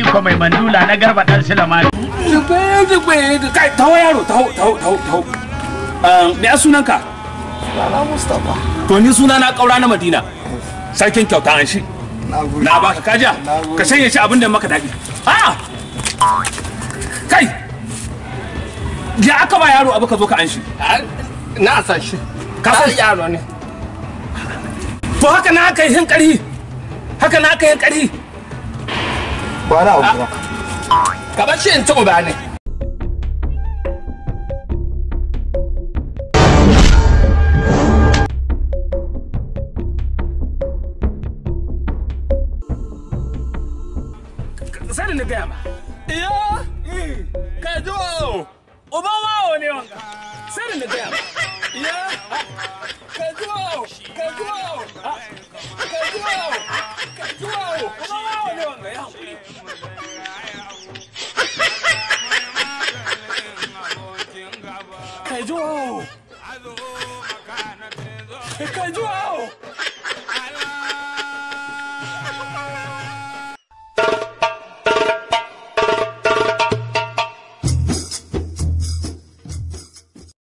Aliko mai mandula na Garba dan Sulemani. Kai, taho yaro, taho, taho, taho, taho. Me a sunanka? Sunana Mustapha. To ni sunana Kaura na Madina. Sarkin kyauta an shi. Na baka kaja. Ka shanye shi abin da maka daɗi. A'a. Kai. Ya aka ba yaro abu ka zo ka an shi. Na san shi. Ka san yaro ne. To haka na aka yi hin ƙarhi. Haka na aka yi ƙarhi. Ba na abu ba. Ka bar shi in ci uba ne. Sani na gaya ma. Iya, ka ji wawo. Uban wawo ne wanga. Sani na gaya ma. Iya, ka ji wawo, ka ji wawo. Ka ji wawo, ka ji wawo. Uban wawo ne wanga, ya hankuri. Ka ji wawo. Ka ji wawo.